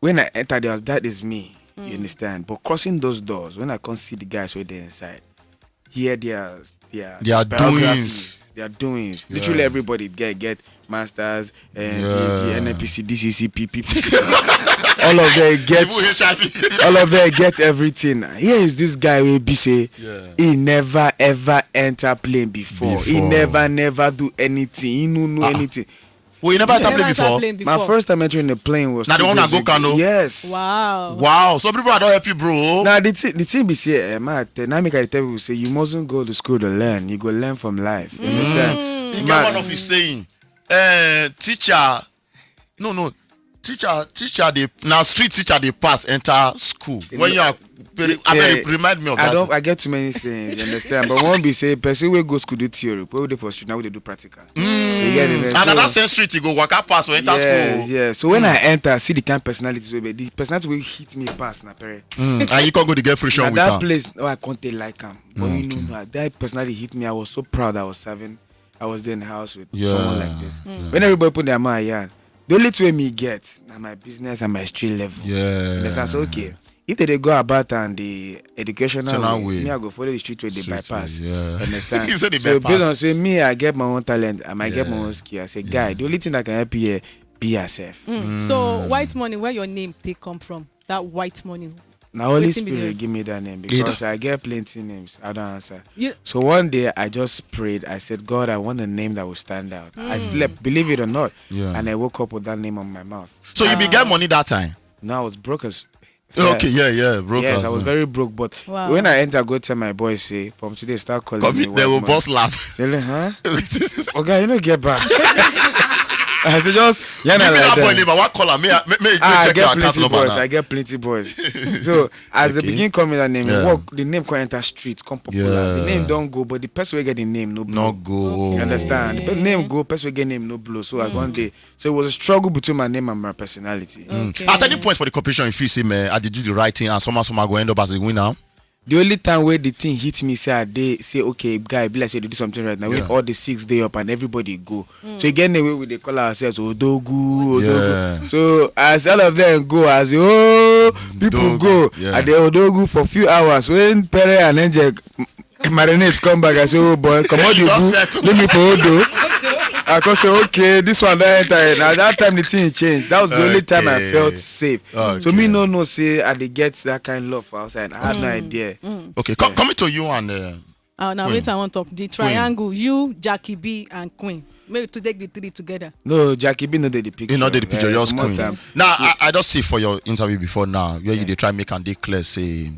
When I enter the house, that is me. You understand? But crossing those doors, when I come see the guys where they inside, hear their their Their biographies, doings. Their doings. Yeah. Literally everybody get get masters and Yeah. N N P C, D C C, P P P. All of them get Even H I V. all of them get everything. Here is this guy will be say Yeah. he never ever enter plane before. He Before. Never never do anything. He no know Ah. Anything. Well, you never enter Never plane enter before. Plane My before. First time entering the plane was Now the two one that days go ago. Kano? Yes. Wow. Wow, some people I don't help you, bro. Now the thing, the thing be say, eh, man, now make I tell people say you mustn't go to school to learn. You go learn from life. You understand? He Man, get one of his saying, uh, teacher, no, no, teacher, teacher, they now street teacher they pass enter school when you are very, I Yeah. very remind me of I that. Don't. I get too many sayings. You understand? But one be say person will go school do theory. Where would they for street now? They do practical. You get it? And another So- same street you go waka pass or enter Yeah, school. Yeah. So when I enter, see the kind of personalities wey be the personality wey hit me pass na parent. Mm, and you can't go to get friction Na with that her. Place, oh, I can't take like am. But you know, na that personality hit me. I was so proud. I was serving. I was there in the house with Yeah. Someone like this. When everybody put their mind yarn, the only two way me get na my business and my street level. Yeah. That's why I say, okay. If they dey go about and the educational Educational way, way. Me I go follow the street where they Street bypass. way, yeah. Understand? You say they So bypass. Based on say me, I get my own talent, I might get my Yeah. Own skill. I say, guy, the only thing that can help you here, be yourself. Mm. So white money, where your name take come from? That white money. Now Holy Wetin be the Spirit give me that name Either. Because I get plenty names. I don't answer. You- So one day I just prayed. I said, God, I want a name that will stand out. I slept, believe it or not, Yeah. And I woke up with that name on my mouth. So you be get money that time. Now I was broke as. Okay, yeah, yeah, broke. Yes, as I was well. Very broke, but Wow. When I enter, go tell my boys say, from today start calling Come me. in, they will White man. Boss laugh. They like, huh? Okay, you know, get back. I said just yeah, Give me like that boy that. Name. I want call her. May I, may, may, may Ah, I check your get account plenty number boys. Now. I get plenty boys. So as they Okay. Begin coming that name, Yeah. Work the name come enter street, come popular. The Yeah. Name don't go, but the person wey get the name no blow. No go. You understand? But Okay. Name go, person wey get name no blow. So I go on day. So it was a struggle between my name and my personality. Okay. At any point for the competition, if you see me, I did do the right thing, and somehow, somehow, go end up as a winner. The only time where the thing hit me, say I dey say, okay, guy, be like say they do something right now. When Yeah. All the six day up and everybody go. So again, the way we dey call ourselves Odogu, Odogu. Yeah. So as all of them go, as oh people Dogu, go, yeah. At the Odogu for few hours, when Pere and Angel m- marinate come back, I say, oh boy, come on, you Don't go, settle. Leave me for Odo. I come say, okay, this one don't enter. Now that time the thing changed. That was the only time I Okay. Felt safe. Okay. So me no know say I dey get that kind of love for outside. I had no idea. Okay, come, coming to you and uh, Uh, now Queen. Wait, I want talk the triangle. You, Jackie B, and Queen. Make to take the three together. No, Jackie B no dey the picture. You no dey the picture, Eh, yours comot Queen. am. Now I, I just see for your interview before now where you dey try make and dey clear say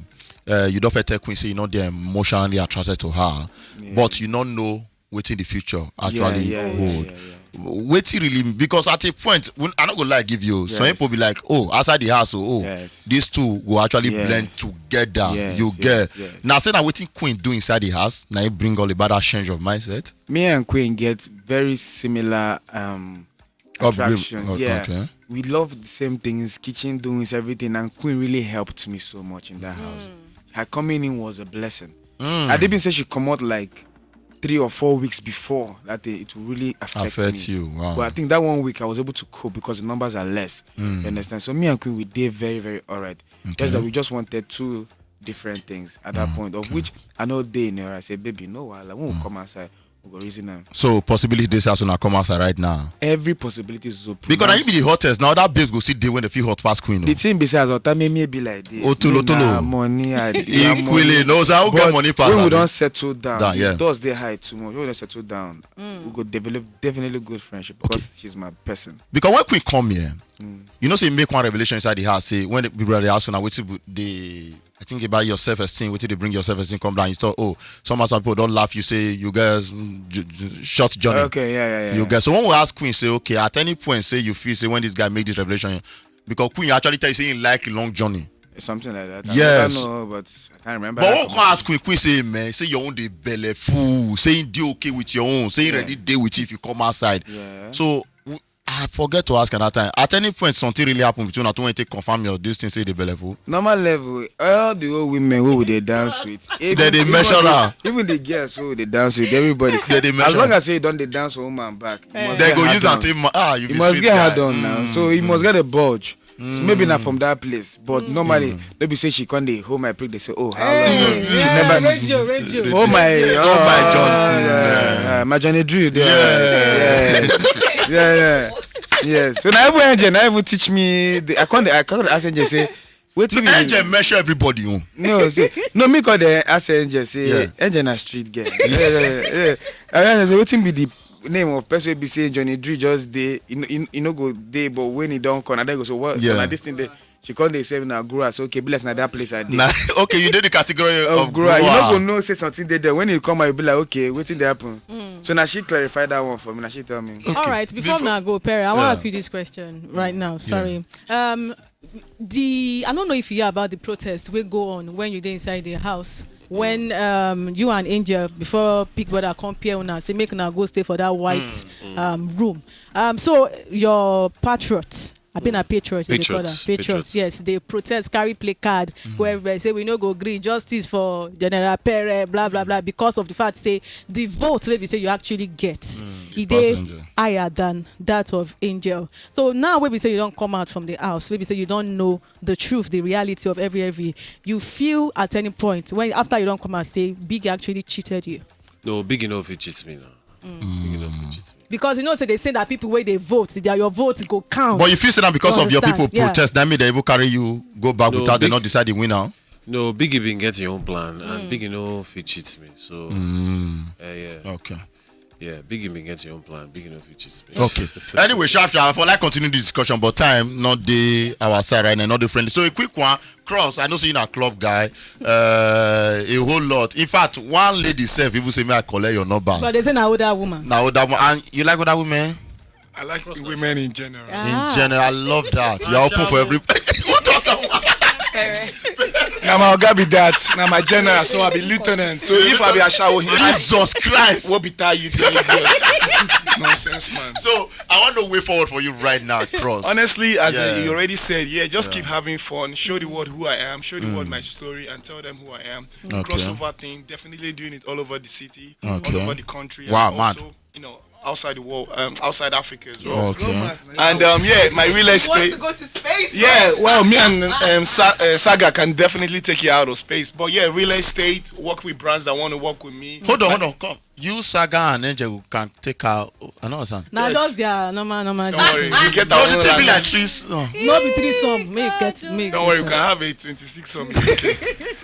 uh, you don't fit tell Queen say you know they're emotionally attracted to her, but you don't know wetin the future actually Yeah, yeah, yeah, hold. Yeah, yeah. Wetin really, because at a point when I no go lie give you, some Yes. People be like, oh, outside the house, oh, oh, Yes. These two go actually Yeah. Blend together. Yes, You yes, get yes. Now say na wetin Queen do inside the house. Now he bring all about that change of mindset. Me and Queen get very similar um Upbring- attractions. oh, Yeah. Okay. We love the same things, kitchen doings, everything, and Queen really helped me so much in that house. Her coming in was a blessing. I didn't say she come out like three or four weeks before that day, it will really affect, Affect me. You, wow. But I think that one week I was able to cope because the numbers are less. You understand? So me and Queen, we did very, very all right. Just that we just wanted two different things at that point, of which I know they know. I said, "Baby, no, while I won't come outside. We go reason them." So possibility this house when I come outside right now. Every possibility is open. Because Now, now you be the hottest. Now that babes go sit there when the few hot pass Queen. the thing besides, what time me be like this. Otolo, Me na Otolo. money, I Equally, no, so I will get But money pass, when we abi? Don't settle down, Down, yeah. The doors they high too much. When we don't settle down, we go develop definitely good friendship because she's my person. Because when Queen come here, you know, say make one revelation inside the house. Say when the people at the house now waiting, they I think about your self esteem, waiting they bring your self esteem come down. You thought, oh, some of some people don't laugh. You say you guys mm, j- j- short journey. Okay, yeah, yeah, yeah. You guys. So when we ask Queen, say okay, at any point, say you feel say when this guy made this revelation, because Queen actually tell you say he like long journey. Something like that. Yes. I don't know, but I can't remember. But that when we come ask Queen, Queen say man, say your own dey belle full, say he dey okay with your own, say he ready dey with you if you come outside. Yeah. So w- I forget to ask another time. At any point, something really happen between you when you take confirm your this thing say the belle full. Normal level, all the old women who they dance with, even, They dey even measure the, am. Even the girls who they dance with, everybody. They dey As measure long am. As you don't they dance with woman back, you must They get go hard use on. And take ma- ah you You be must sweet get guy. Hard on now, so you must get a bulge. So maybe not from that place, but normally they be say she come dey hold my prick. They say, "Oh, how long?" Hey, She yeah, never. radio, radio. Oh my, Oh my John. Yeah, yeah, my Johnny Drew. Yeah, Yeah. yeah, yeah, yeah. Yeah. So now every angel, now even teach me. The, I can't, I can't ask angel say, "What do you?" Angel measure everybody own. No, say, no, me call the ask angel say, Yeah. "Angel na street girl." Yeah, yeah, yeah. I say, "What be the name of person we be say Johnny Drew just dey? You know, you, you know go dey, but when he don't come, I then go so what? Yeah. So now this thing dey." She called the seven now grow. I say, "Okay, bless now that place I did." Nah, okay, you did the category Of of grow. You grower. No go know say something dey there. When you come out, you be like, "Okay, wetin dey happen?" So now she clarified that one for me. Now she tell me. All right, before, Before- now go, Perry, I want to Yeah. Ask you this question right now. Sorry. Um, the I don't know if you hear about the protest we go on when you dey inside the house. When um you and Angel before Big Brother come here now say make now go stay for that white um room. Um, so your patriot, I been a patriot, they call Patriots, them. Patriots, patriots. Yes, they protest, carry placard, go everywhere, say we no go green justice for General Pere, blah blah blah, because of the fact say the vote maybe say you actually get, e dey Angel. Higher than that of Angel. So now maybe say you don't come out from the house, maybe say you don't know the truth, the reality of every every. You feel at any point when after you don't come out say Big actually cheated you. No, Big enough he cheats me now. Big enough he cheats me. Because you know, say they say that people where they vote, they are your vote go count. But you feel say that because You of your understand? People Yeah. Protest, that mean they even carry you go back No, without they Big- not decide the winner. No, Biggie been get your own plan, and Biggie no fit cheat me. So, eh, yeah, Okay. Yeah, Biggie been get your own plan. Biggie no fit cheat me. Okay. Anyway, sharp sharp. For like continue this discussion, but time not the our side right now, not the friendly. So a quick one, Cross. I know say you a club guy. Uh, a whole lot. In fact, one lady self even say me I collect your number. But they say na older woman. Now that one, and you like older women? I like the women in general. Ah. In general, I love that. You're open for every. Who talk about? Now my oga be that. Now my general, so I be lieutenant. So if I be ashawo, he Jesus Christ. What be that you the idiot? Nonsense man. So I want to way forward for you right now, Cross. Honestly, as Yeah. you already said, yeah, just keep having fun. Show the world who I am. Show the world my story and tell them who I am. Okay. Crossover thing, definitely doing it all over the city, all Okay. over the country. Wow, And mad. Also, you know, outside the world, um, outside Africa as well. Okay. And um, yeah, my real Wants estate. To go to space. Yeah, well, me and um, Sa- uh, Saga can definitely take you out of space. But yeah, real estate, work with brands that want to work with me. Hold on, hold on, come. You Saga and Angel can take her. I know what I'm Now Yes. Just their normal, normal. Don't worry, we get No, our the own thing be land. Like trees. No. No be threesome. Make get make. Don't worry, we this can one. Have a twenty-six some. It's okay.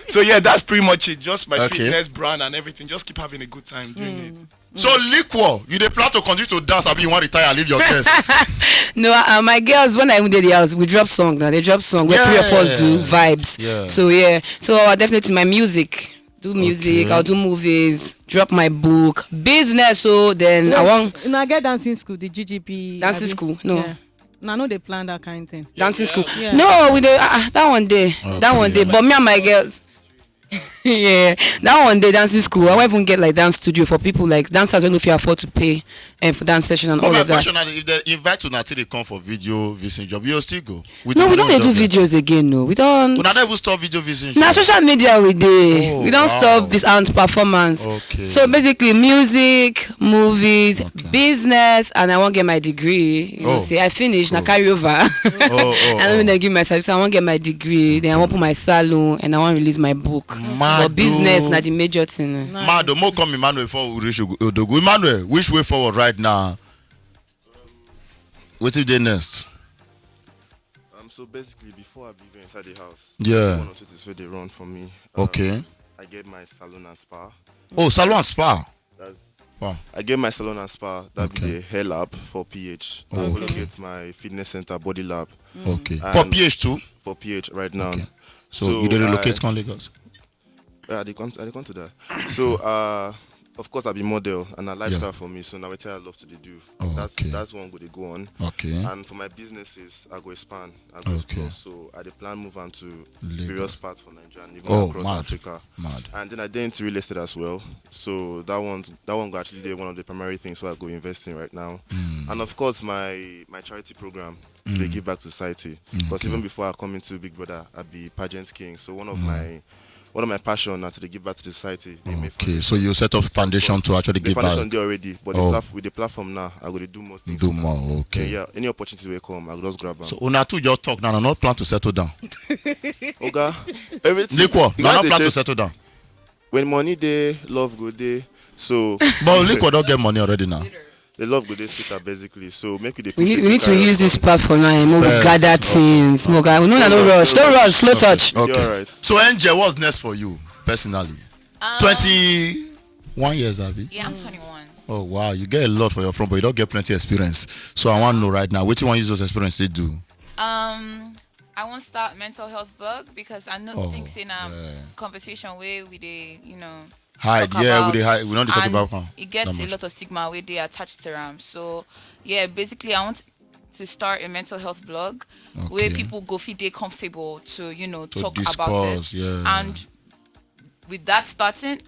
So yeah, that's pretty much it. Just my Okay. Fitness brand and everything. Just keep having a good time doing it. So liquor, you dey plan to continue to dance? Abi you want retire, leave your guests? No, uh, my girls, when I even did the house, we drop song now. They drop song. Where three of us do Yeah. Vibes. Yeah. So yeah. So uh, definitely my music. Do music. Okay. I'll do movies. Drop my book. Business. So then I want Now get dancing school, the G G P Dancing abi? School, no. Yeah. Now no, they plan that kind of thing. Dancing school. Yeah. No, we dey ah ah, that one day. That one day. But me and my girls. Yeah, that one dey dancing school. I won't even get like dance studio for people like dancers wey no fit afford to pay and for dance session and But all my of that. Question na, if they invite una to dey come for video visiting job, you still go? With No, we money don't dey do job, yeah. videos again. No, we don't. Una never stop video visiting Na job. social media we dey. Oh, We don't wow. stop this art performance. Okay. So basically, music, movies, Okay. business, and I won't get my degree. You know, Oh. say I finish, na Oh. carry over. Oh, oh, I don't oh. even give myself. So I won't get my degree. Then I won't put my salon, and I won't release my book. Mad But business o. na the major thing. Nice. Mad o, mo come Emmanuel before we reach Ogo- Odogwu. Emmanuel, which way forward right now? Wetin dey next? Um, so basically, before I even enter the house, Yeah. one or two things wey dey run for me. Um, Okay. I get my salon and spa. Oh, salon and spa. That's Wow. I get my salon and spa. That Okay. be the hair lab for P H. Oh, I okay. get my fitness center, body lab Okay. And For P H too? for P H right now. Okay. So, So, you dey relocate uh, come Lagos? Yeah, I dey come, I dey come to that. So, uh, of course, I be model and a lifestyle for me. So now wetin I love to dey do. Oh, That's okay. that's one go dey go on. Okay. And for my businesses, I go expand. I go Okay. explore. So I dey plan move on to Lagos. various parts for Nigeria and even Oh, across mad. Africa. Mad. And then I dey into real estate as well. So that one, that one go actually be one of the primary things where I go invest in right now. Mm. And of course, my my charity program, they Mm. give back to society. Because Okay. even before I come into Big Brother, I be pageant king. So one of Mm. my one of my passion na to dey give back to the society. Dey make Okay, foundation. so you set up foundation to actually The give foundation back. dey already, but Oh. the plat- with the platform now, I go dey do more things. Do more, okay. Yeah, yeah. Any opportunity wey come, I go just grab am. So una two just talk now, no plan to settle down. Oga, everything. Liquor, you no guys no dey plan to chase- settle down. When money dey, love go dey. So But Liquor don get money already now. The love go dey sweeter basically. So make we dey We push need, it we need to carry use this forward. platform now and make we First, gather okay, things. Make we, no, no, no okay, rush. Don't okay, rush. Slow okay, touch. Okay. You're right. So Angel, what's next for you personally? Um, Twenty-one years, Abby. Yeah, I'm twenty-one. Oh wow, you get a lot for your front, but you don't get plenty experience. So I want to know right now, what you want to use those experience to do? Um, I want to start mental health blog because I know Oh, things in um yeah. conversation where we dey, you know, Hide, talk yeah, we about dey hide. We don't dey talk and about, huh? It gets Not a much. lot of stigma where they attach to them. So yeah, basically, I want to start a mental health blog where Okay. people go feel they comfortable to, you know, To talk about it. discuss, yeah. And with that starting,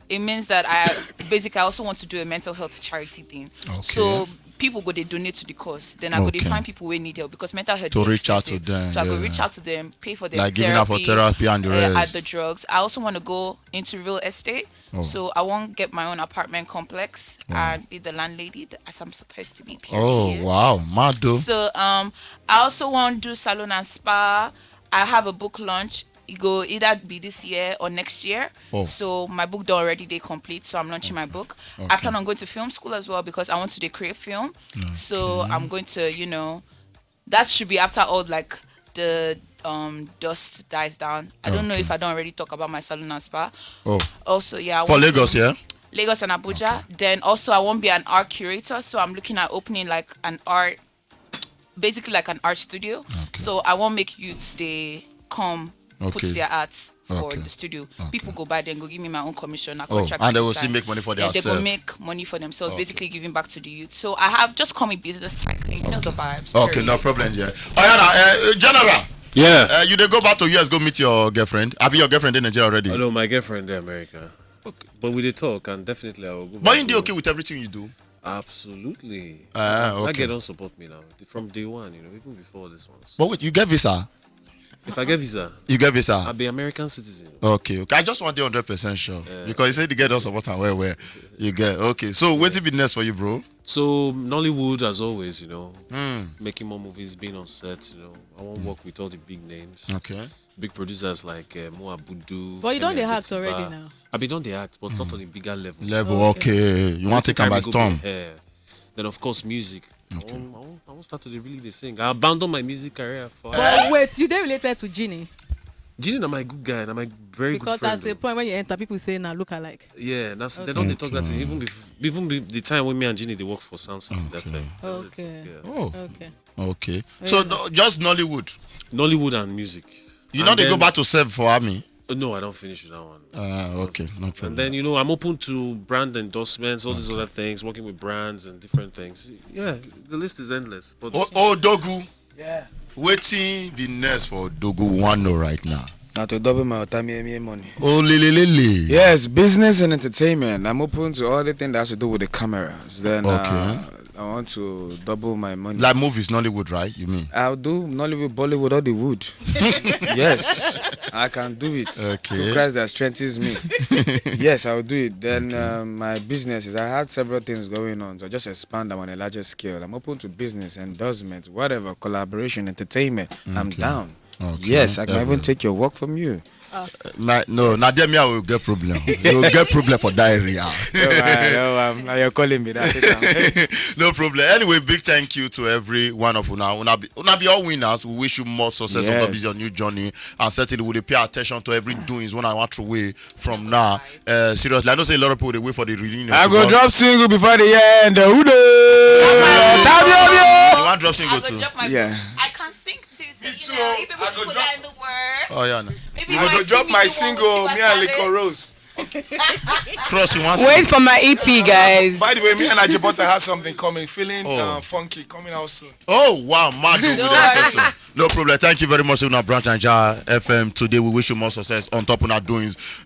it means that I basically I also want to do a mental health charity thing. Okay. So people go they donate to the cause. Then I go they Okay. find people where need help because mental health To dey reach out to expensive. them, So I go yeah. reach out to them, pay for their Like giving out for therapy, therapy and the uh, at rest. the drugs. I also want to go into real estate. Oh. So I won't get my own apartment complex Wow. and be the landlady th- as I'm supposed to be. Oh, Period. wow, mad though. So um, I also want to do salon and spa. I have a book launch. It go either be this year or next year. Oh. So my book done already they complete. So I'm launching my book. I Okay. plan on going to film school as well because I want to do create film. So Okay. I'm going to, you know, that should be after all like the um dust dies down. I don't know Okay. if I don't already talk about my salon and spa. Oh. Also, yeah, I For want to Lagos, yeah? Lagos and Abuja. Okay. Then also I won't be an art curator, so I'm looking at opening like an art, basically like an art studio. Okay. So I won't make youths they come put Okay. their arts for Okay. the studio. Okay. People go buy them, go give me my own commission. I Oh, contract and they with will still design. make money for And they go themselves. make money for themselves, Okay. basically giving back to the youth. So I have just call me business tycoon. You know the Okay. vibes. Okay, no Period. problem, yeah. Oh, yeah, now, uh, uh, General, Yeah. uh, you dey go back to U S, go meet your girlfriend. I be your girlfriend in Nigeria already. Oh, no, my girlfriend in America. Okay. But we dey talk, and definitely I will go But back you dey home. okay with everything you do? Absolutely. Ah, That okay. girl don't support me now from day one, you know, even before this one. But wait, you get visa? If I get visa, You get visa? I'll be American citizen. Okay, okay. I just want to be hundred percent sure Yeah. because you say the girl don't support her well, well. You get okay. So what will be next for you, bro? So Nollywood, as always, you know, Hmm. making more movies, being on set, you know, I want to work with all the big names, Okay. big producers like uh, Mo Abudu, But you don Kemi dey act Adetiba. already now. I be don dey act, but not on a bigger level. Level, Okay. okay. You want to Wetin take am carry by me go storm? be here? Then of course music. I Okay. wan, I wan, I wan start to dey really dey sing. I abandon my music career for But wait, you dey related to Genie? Genie na my good guy, na my very Because good friend. at a o. point when you enter, people say na look alike. Yeah, that's, they Okay. don't dey talk that thing. Okay. Even bef- even be, the time when me and Genie dey work for Sound City that Okay. time. They don't dey Okay. talk, yeah. Oh, Okay. okay. So Yeah. no, just Nollywood. Nollywood and music. You know And they go then back to serve for army. Uh, no, I don't finish with that one. Ah, okay, no problem. And then, you know, I'm open to brand endorsements, all these Okay. other things, working with brands and different things. Yeah, the list is endless. But O- Odogwu. Yeah. Wetin be next for Odogwu? We wan know right now. Now to double my Otamiemie money. Oh, lele, lele. Yes, business and entertainment. I'm open to all the things that has to do with the cameras. Then Okay. uh, I want to double my money. Like movies, Nollywood, right? You mean? I'll do Nollywood, Bollywood, all the wood. Yes, I can do it. Okay. Christ that strengthens me. Yes, I'll do it. Then um, my business is I had several things going on, so I just expand them on a larger scale. I'm open to business, endorsement, whatever, collaboration, entertainment. I'm down. Okay. Yes, I can Everywhere. Even take your work from you. Na, no, na there me I will get problem. You will get problem for diarrhea. No, I, no, um, now you're calling me that. No problem. Anyway, big thank you to every one of una. Una be, una be all winners. We wish you more success on Yes. top of your new journey, and certainly we'll pay attention to every doings when I want to away from now. Uh, seriously, I know say a lot of people they wait for the reunion. I to go come. Drop single before the year end. Udo. You Tabio. want drop single I go too? Drop my. Yeah. I can sing too. So, Me you too. know, even I go people drop- that in the world. Oh yeah. No. Maybe I go drop my single. Me and Lico Rose. Cross, you want Wait for my E P, guys. By the way, me and Ajibota have something coming. Feeling Oh. uh, funky coming out soon. Oh wow, mad with that session. No problem. Thank you very much, Una Branch and Jar F M today. We wish you more success on top of our doings.